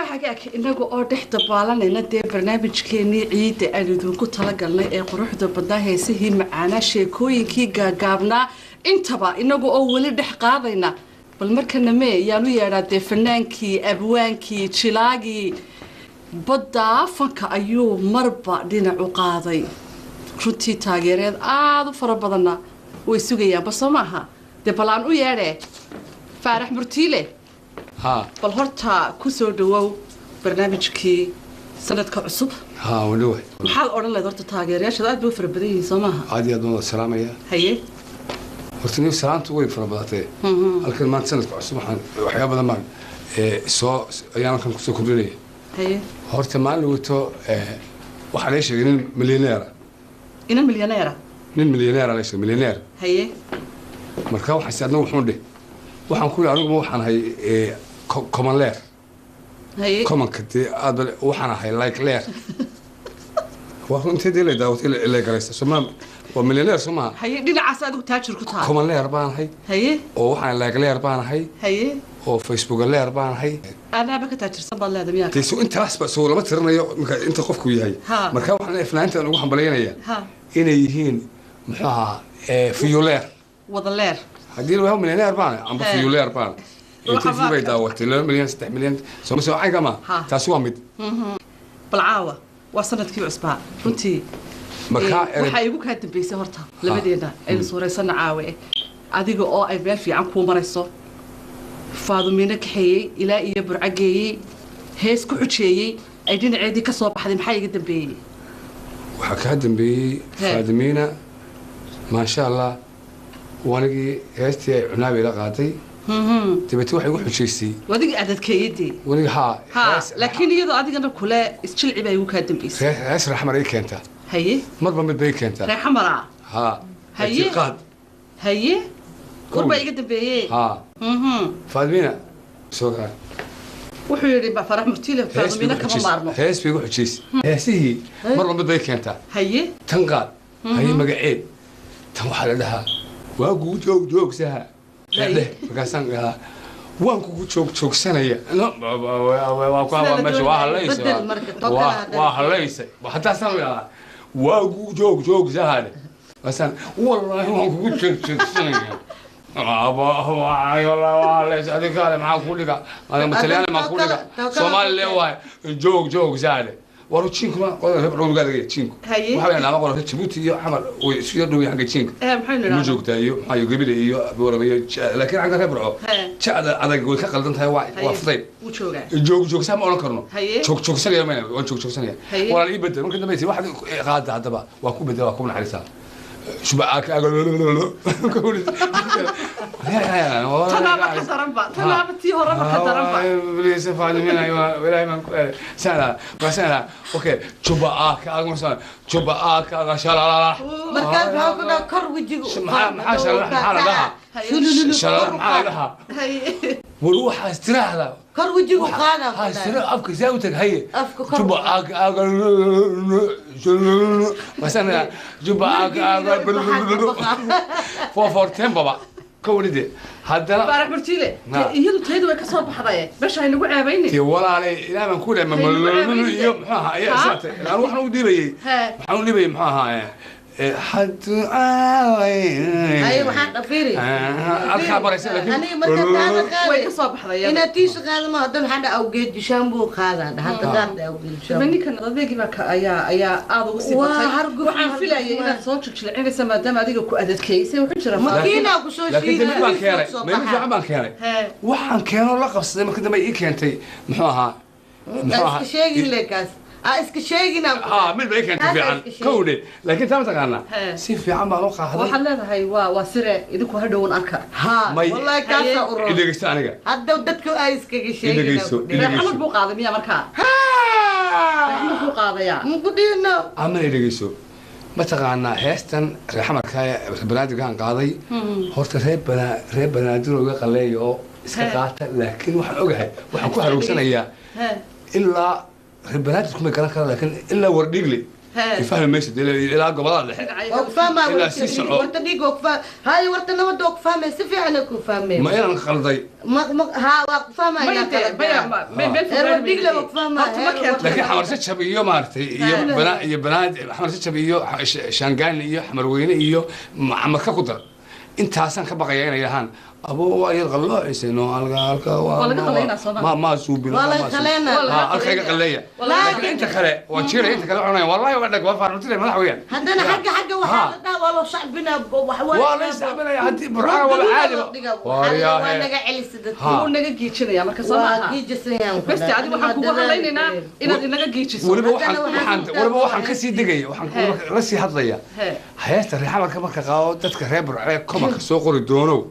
Hagaag, inaga oo dhex dabaalanayna dee barnaamijkeenii ciidda aan idinku talagalnay ee quruxda badnaa, heesihii macaanaa, sheekooyinkii gaagaabnaa, intaba inaga oo weli dhex qaadayna, bal markana mee yaanu yeedhaa dee fanaankii, abwaankii, jilaagii badda fanka ayuu marba dhinac u qaaday. Runtii taageereed aada u fara badanna way sugayaanba, soo maaha? Dee bal aan u yeedhee Faarax Murtiile. ها. Bal horta ku soo dhawow barnaamijkii sanadka cusub. ها، ولوح. Maxaad odhan lahayd horta? Taageerayaashaad aad bay u fara badan yihiin, soo maaha? Aad iyo aad baan salaamaya. Horta nin salaantu way fara badatay halkan maanta sanadka cusub. Waxaan waxyaaba badan baan soo ayaan halkan kusoo kordhinaya. Horta maalin wato waxaa laga sheegay nin milyaneera. Inan milyaneera? Nin milyaneera laga sheegay, milyaneer. Marka waxaan si adna wuxuun dheh, waxaan ku yidhi aniguma waxaan ahay common leer. Commonka dee aad waxaan ahay like leer. Waa runtii dee la daawatay la garaysa somaa, waa milyaneer, soo maha? Haye, dhinacaas adigu taajir ku tahay. Common leer baan ahay. Oo waxaan like leer baan ahay. Oo Facebook leer baan ahay. Anaaba ka taajirsan baad leedahay miyaa? Dee so intaasba soo lama tirinayo marka inta qofku yahay. Marka waxaan leeyahay fanaaniintan ugu hambalyaynaya inay yihiin, muxuu ahaa, fiyuleer. Wada leer. Haddii la milyaneer baan amba fiyuleer baan Waxa intii bay daawatay 2 milyan, 3 milyan, soo soo caynka ma. Taasi waa mid. Bal caawa waa sanadkii cusbaa runtii. Marka waxaa igu kaa dambeysay horta labadeena aynu suuraysana caawe, adiga oo ay meel fiican kuu marayso, Faadumiino kaxeeyey ilaa iyo Burco geeyey, hees ku xujeeyey, ay dhinaceedii ka soo baxday. Maxaa iga dambeeyey? Waxaa kaa dambeeyey Faadimiina, maasha Allah, wanigii heestii ay Cunaabay la qaaday. Dabeete waxay igu xujaysay. Adigii adadkeeyadii. Waniga haa. Ha, laakiin iyadoo adigana kule isjilci baa igu kaa dambeysay. Hees raxmar ii keentaa. Marba mid bay ii keentaa. Reexamaraa. Haa. Qaad. Haye, war baa iga dambeeyey. Haa. Faadimiina soo kaa. Wuxuu yidhi Farax Murtiile Faadumiino kama maarmo. Hees bay igu xujaysay. Heesihii marba mid bay keentaa. Tan qaad, haye, magaceed tan waxaa la dhahaa waa kugu joog joogsaha dheh. Markaasaan dhahaa waan kugu joog joogsanaya. Meesha waa halaysa, waa halaysa. Haddaasaan idhahaa waa kugu joog joogsaha dheh, markaasaan wallaahi waan kugu joog joogsanaya. Adigaale maxaa kuu dhiga? Talyaani maa kuu dhiga? Soomaali lee waay, joog joog saale waru jiinkuna qolada reer dhowr gaadagaya jiinku. Waxa weeyaan lama qolo Jabuuti iyo Xamar way isku yar dhow xagga jiinka. Maxaynu ma joogtaa iyo maxaa iyo Gebile iyo Boorama iyo, laakiin xagga reer Burco jacda adag way ka qaldan tahay, waa fudayd. Wuu joogaa. Joog joogsaa ma oran karno. Joog joogsanaya mayna, waan joog joogsanaya. Walaal ii bedel. Marka dambe waxaad qaada haddaba waa ku bedel, waa ku naxariisaa. Tanaaba ka daranba, tanaaba tii horeba ka daranba. Okay, juba juba shalala. Markaas maxaa ku dhaha? Kor wejiga. Maxaa shalala? Maxaa la dhahaa shalala? Maxaa la dhahaa? War waxaas tiraahda. Kor wejigu qaada. Sira afka saa u tag. Haye, juba aga masana juba aga aga 4 4 10 baba ka waride haddana. Faarax Murtiile, iyadu tayadu way ka soo baxday, meesha haynagu ceebayni. Dee walaalay, ilaa baan ku leeyahay mamalulu iyo muxuu ahaa ayaa isaatay. Anu waxaan u dhiibayay, waxaan u dhiibayay, muxuu ahaa, xad. Ay, waxaan dhafiri halkaa maraysa laakiin aniga marka taada way qaaday ka soo baxday. Inaad tiisa qaada ma hadda maxaa dha awgeed shaambuu qaadaa dha hadda qaada awgeed shaambuu. Ninkan adeegii baa ka ayaa aada ugu sii Waa batay. harguf, waxaan harguf filayay inaad soo jiljilcinaysa maadaama adiga ku adadkeysay wuxuu jira. Makiinaa ku soo laakiin de mid baan shiiday keenay, mid fiican baan keenay. Waxaan keenoo la qabsaday marka dambe ii keentay, muxuu ahaa, muxuu ahaa. Iska sheegin le kaas aa iska sheegin aan ku Ha, mid bay keentay Taas fiican. iska sheegin. Kowdhe, laakiin taa mataqaanaa si fiican baan u qaaday. Waxaad leedahay waa sire, idinku hadhowan arka. Ha. May- Wallahi kaasaa u roon. Idhegeysto aniga. Hadda dadku ay iskaga sheegin. Idhegeyso, Reexamad buu qaaday miya markaa? Reexamad buu qaadayaa. Muku dhihino. Ama idhegeyso, mataqaanaa heestan reexamarka ee banaadirkaan qaaday horta reer Banaadir oo iga qaleeya oo iska qaata, laakiin waxaan ogahay waxaan ku haruursanayaa ilaa reer Banaadir kuma garan kara, laakiin ilaa Wardhigle. Ifahmi maysid ilaa gobolada dhexe. Waa ku fahmaa. Ilaa sii soco. Warta dhiig waa ku fahmaa. Haye, warta nabadda waa ku fahmaya, si fiican ku fahmaya. Ma inaan qalday? Ma ma haa, waa ku fahmaya. Heer dhiig le waa ku fahmaya. Laakiin Xamar Jajab iyo maaragtay iyo bana iyo banaad, Xamar Jajab iyo Shaangaani iyo Xamarweyne iyo Marka ku dar, intaasaan ka baqaya inay dhahaan abo waa yar qalloocaysa no alka alka. Waa laga qaleynaa Soomaa. Ma suubin. Waa laga qaleynaa. Ha, alka iga qaleeya, laakiin inta kale waa jiray, inta kale cunaya wallahi waa dhag, waa faarmutile madax weeyaan. Haddana xagga waxaa la dhaha waa loo shacbinaa wax. Waa la isticmaalaya haddii Burcana waaba caadi. Waa naga celisa dadka. Wuu naga giijinaya marka, soo waa maaha? Giijisayaan. Beste adiga waxaan kugu hadlaynaynaa inaad inaga giijiso. Weliba waxaan ka sii degaya, waxaan weliba la sii hadlaya heesta reexamarka marka qaado dadka reer Burcee komanka soo qori doonow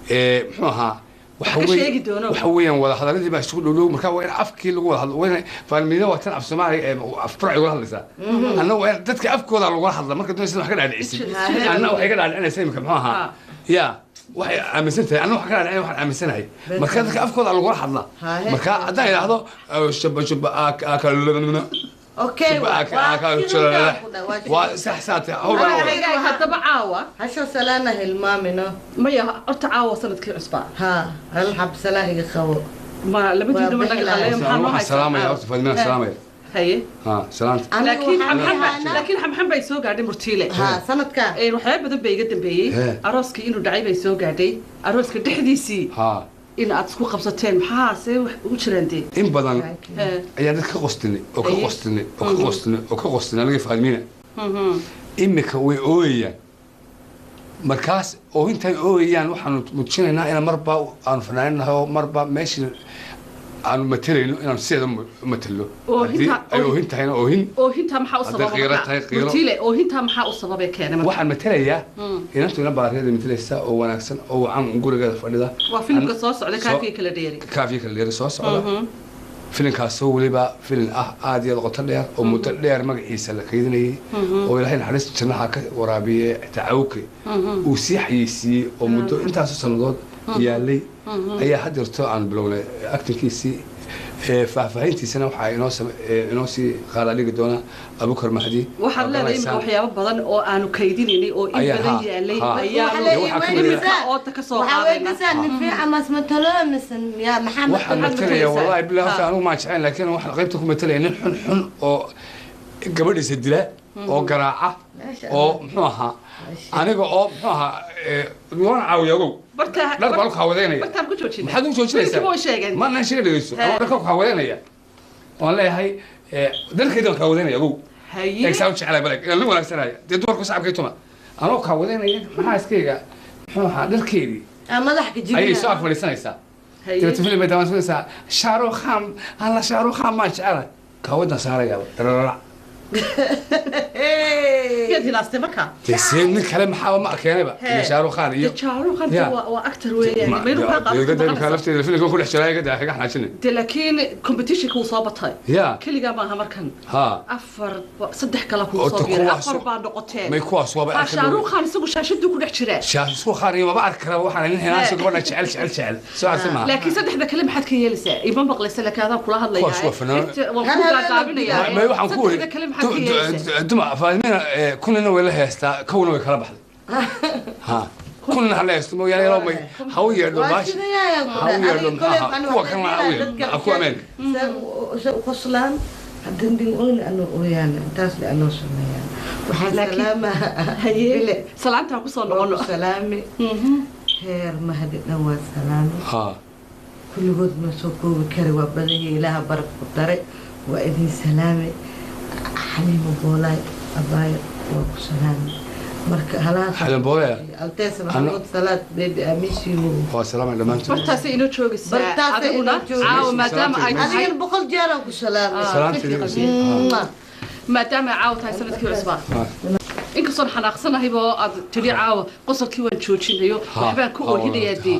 ee muxuu ahaa waxa Wax ka weeye- sheegi doono. Waxa weeyaan wada hadaladii baa isugu dhow dhow, marka waa in afkii lagu wada hadlo, waa in faalmiina waa tan af Soomaaliga ee af Burci ugula hadlaysaa, anna waa in dadka afkooda lagula hadla marka doonaysa wax ka dhaadhicisid. Anna waxay ka dhaadhicinaysaa imika muxuu ahaa ya waxay aaminsan tahay, anna waxaan ka dhaadhicinaya waxaan aaminsanahay, marka dadka afkooda lagula hadla. Marka haddaan idhaahdo shaba shaba aka okay. Waa sax saate hawl baan wada. Haddaba caawa hasho salaana hilmaamino. Maya, horta caawa sanadkii cusbaa. Ha, hal xab salaan iga qabo. Ma labadiinaba Waa naga qaleeyo, maxaa noo waxaan haysaa? Salaamaya horta Faadimina, salaamaya. Haye. Ha, salaanta. Laakiin xamxan, laakiin xamxan bay soo gaadhay murtiile. Ha, sanadka. Waxyaabo badan bay iga dambeeyey. Arooskii inuu dhacay bay soo gaadhay, arooska dhexdiisii in aad isku qabsateen, maxaa see wax ugu jiraan dee? In badan ayaan dad ka qostinay oo ka qostinay oo ka qostinay oo ka qostinay aniga Faadimina. Imika way ooyayaan, markaas oo intay ooyayaan waxaanu muujinaynaa inaan marba aanu fanaaninahay oo marba meeshii aanu matelayno inaanu sideeda u matelo. Haddii ay oohin tahayna oohin. Oohintaa maxaa u Hadday sababa qiiro marka? tahay, qiiro. Murtiile, oohintaa maxaa u sababay keenay marka? Waxaan matelayaa inantu ina baariyada matelaysa oo wanaagsan oo wacan gurigeeda fadhida. Waa filimka soo socda, Kaafii Kala Dheeri. Kaafiyo Kala Dheeri soo socda, filinkaasoo weliba filin ah aad iyo aad qoto dheer oo muddo dheer magaciisa la kaydinayay oo Ilaahay naxariista jannaha ka waraabiyey tacawuke uu sii xayeysiiyey oo muddo intaasoo sannadood yaalay ayaa had jirto aan bilownay actingkiisii. Faahfaahintiisana waxaa inoo inoo sii qaada dhigi doona Abukar Mahdi. Waxaad Waa leedahay imika garanaysaan. Waxyaabo badan oo aanu kaydinaynay oo in Ayaa, badan yaalay ayaa Waxaa ka mid ah- imika oota ka soo waxaa qaadayna. weydiisaa nin fiican mas matalo mise yaa maxaa? Waxaan Maxaad matalaya matalaysaa? Wallahi billahi horta anigu maan jeclayn, laakiin waxaan qaybta ku matalaya nin xun xun oo gabadhiisa dila oo garaaca oo muxuu ahaa aniga oo muxuu ahaa waan caawiya ogow. Bartaa Dhar baan ku hawadaynaya. Bartaan ku joojinay. Maxaad ugu joojinaysaa? Wiilkii way sheegeen. Ma nan sheega, dhegeyso, anoo dharka ku hawadeynaya waan leeyahay dharkayda waan kaawadaynaya ogow. Eegsaa u jeclay baleg inaan la wanaagsanaya dee dumarku sacabkay tuma anoo kaawadeynaya maxaa iskayga muxuu ahaa dharkeydii madax ka ayay soo jibina ag fadhiisanaysaa. Dabeetna filim bay daawanaysaa, Shaarukh Khan alla Shaarukh Khan maan jecelahay, kaawadan saarayaaba darararac. Miyaad hilaastay marka? Dee see nin kale maxaaba ma keenayba iyo Shaarukh Khan iyo dee Shaarukh Khan waa actor weeyaan, Ma- maynu kaa dee iga daa qaadato. Lafteeda filimka ku dhex jiraa, iga daa, iga xanaajinay. Dee laakiin competitionka wuu soo batay. Keligaa maaha markan. Afar saddex kale kuu Oo soo ta biiray, kuwaas- afar baa noqoteen. May kuwaas waaba ha arka. Shaarukh Khan isagu shaashaduu ku dhex jiraa. Shaarukh Khan iyo maba arki karaba, waxaan nin hinaasho gabadha jecel jecel jecel soo arsi maaha. Laakiin saddexda kale maxaad ka yeelaysaa? Ima maqlaysa, laakiin adaan kula hadlayaa. Kuwaas waa fanaan. Waan ku gaagaabinayaa. May waxaan ku Saddexda kale maxaad ka yeelaysaa? Duma Faadimina kunina way la heestaa, kowna way kala baxday, ha kunna hala heesto mooyaane yalow may ha u yeedho waa baashi sidayaan. Ha u yeedho maxaa kuwa kalena ha u yeedho maxaa kuwa Ameerika. Se qoslaan haddii oyn anu ooyaan intaas le anoo sameeyaan waxaan Laakiin- salaama. Haye, salaantaa kusoo noqono. Salaami heer Mahdi dhan waa salaami. Kulligood ma soo koobi kari, waa badanya, Ilaaha baraf ku dare, waa idin salaami. Xaliimo Boolaay abaayo waa ku salaami marka halaas. Xaliimo Boolaay? Alteesa Maxamuud Salaad baby, I miss you. Waa salaamay dhammaantood. Bartaasay inoo joogaysaa. Bartaasay adiguna inoo joogaysaa. Caawa maadaama ay tahay adigana 100 jeeraan ku salaamay. Salaamteeda. Mwah. Maadaama ay caawa tahay sanadkii cusbaa, inkastoon xanaaqsanahayba oo aad tidhi caawa qosolkii waan joojinayo, waxbaan ku oohinayaa dee.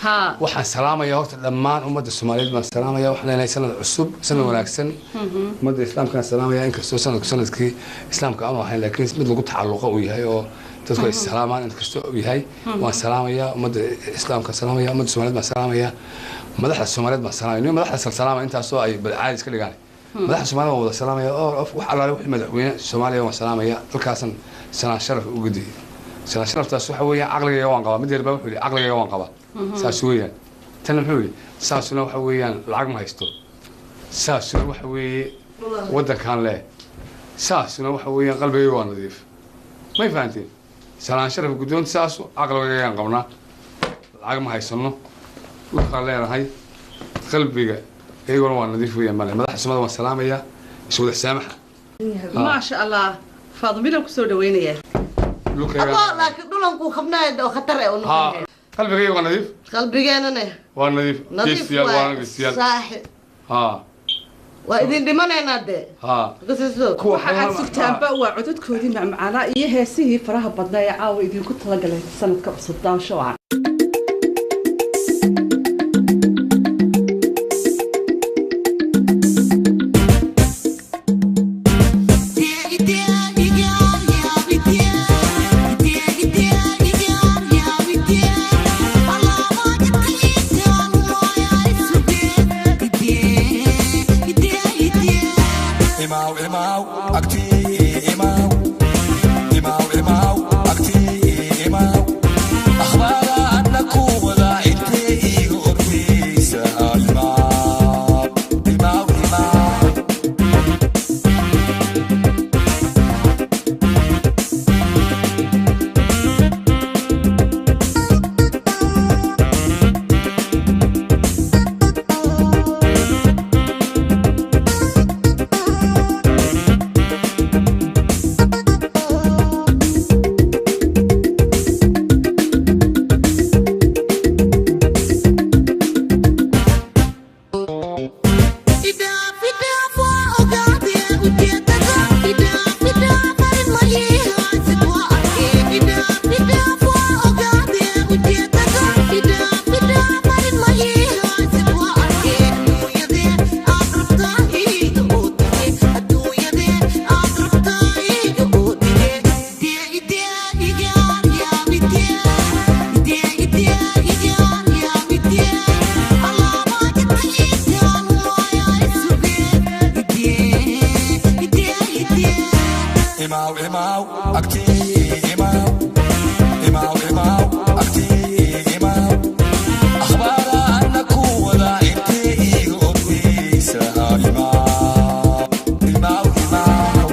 Ha. Waxaan salaamaya horta dhammaan ummadda Soomaaliyeed baan salaamaya, waxaan leenahay sanad cusub, sanad wanaagsan. Ummadda islaamkaan salaamaya, inkastoo sanadku sanadkii islaamka aanu ahayn, laakiin mid lagu tacalluqo uu yahay oo dadku ay salaamaan inkastoo uu yahay, waan salaamaya ummadda islaamka, salaamaya ummadda Soomaaliyeed baan salaamaya, madaxda Soomaaliyeed baan salaamaya, nin madaxda salsalaama intaasoo ay caadi iska dhigaan. Madaxda Soomaaliya waan wada salaamaya oo wax allaale wixii madaxweyne Soomaaliya waan salaamaya. Halkaasan sanaa sharaf uga dayay. Sanaa sharaftaas waxa weeyaan caqligayga waan qabaa. Mid yar baa wuxuu yidhi caqligayga waan qabaa, saas weeyaan. Tanna muxuu yidhi saasuna waxa weeyaan lacag ma haysto, saasuna waxa weeye waddankaan leh, saasuna waxa weeyaan qalbigayga waa nadiif. May fahanteen? Salaan sharaf guddoonta saasu caqligaygaan qabnaa, lacag ma haysano, dhulkaan leenahay, qalbiga iyaguna waa nadiif weeyaan. Male madaxda Soomaalida waan salaamayaa, iswada saamaxa. Maasha Allah, Faadumina kusoo dhaweynaya. Abo laakiin dhulanku qabnaa oo khatar eh oo ha qalbigayga waa nadiif, qalbigeenana waa nadiif, nadiif geesiyaal waay waana geesiyaal. Saaxib ha waa idin dhimanaynaa dee ha kasiso. Kuwa waxa aad sugtaanba waa codadkoodii macmacaanaa iyo heesihii faraha badnaa ee caawa idinku talagalay sanadka cusub. Daawasho wacan. Imaw imaw akti imaw imaw imaw akti imaw akhbaara anna kuwada intee iiga ordaysa imaw imaw imaw. Imaw imaw akti imaw imaw imaw akti imaw akhbaara anna kuwada intee iiga ordaysa imaw imaw imaw.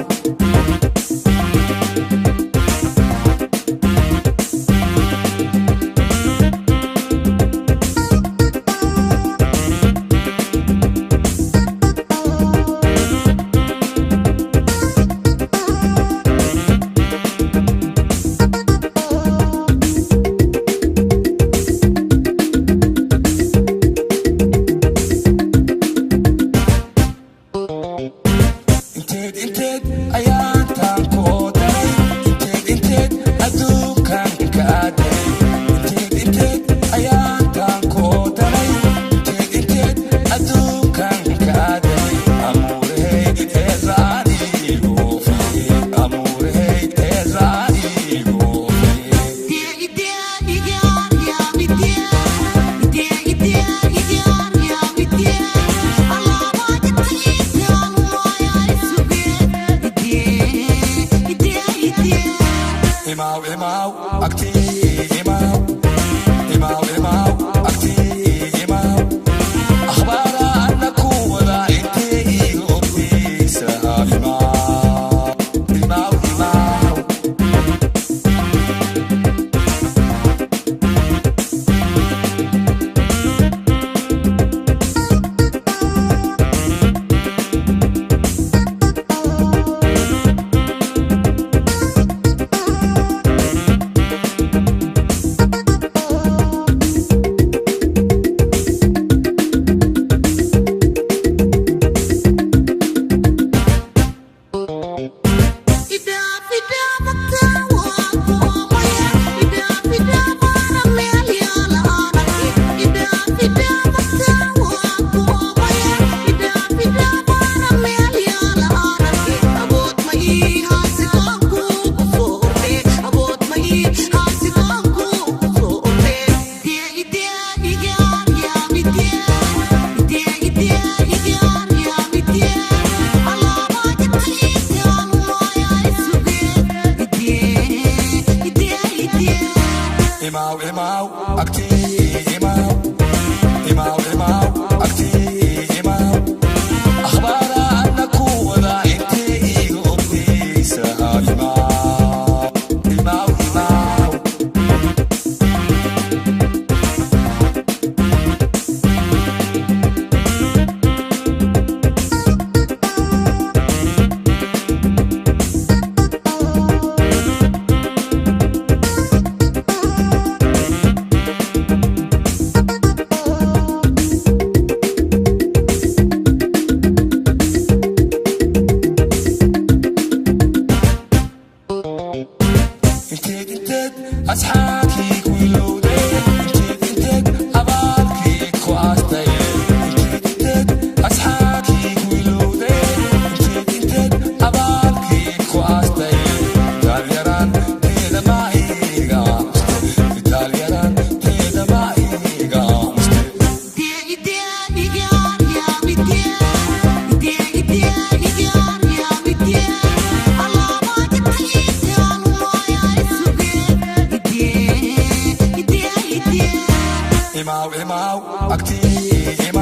Imaaw, imaaw, agtii.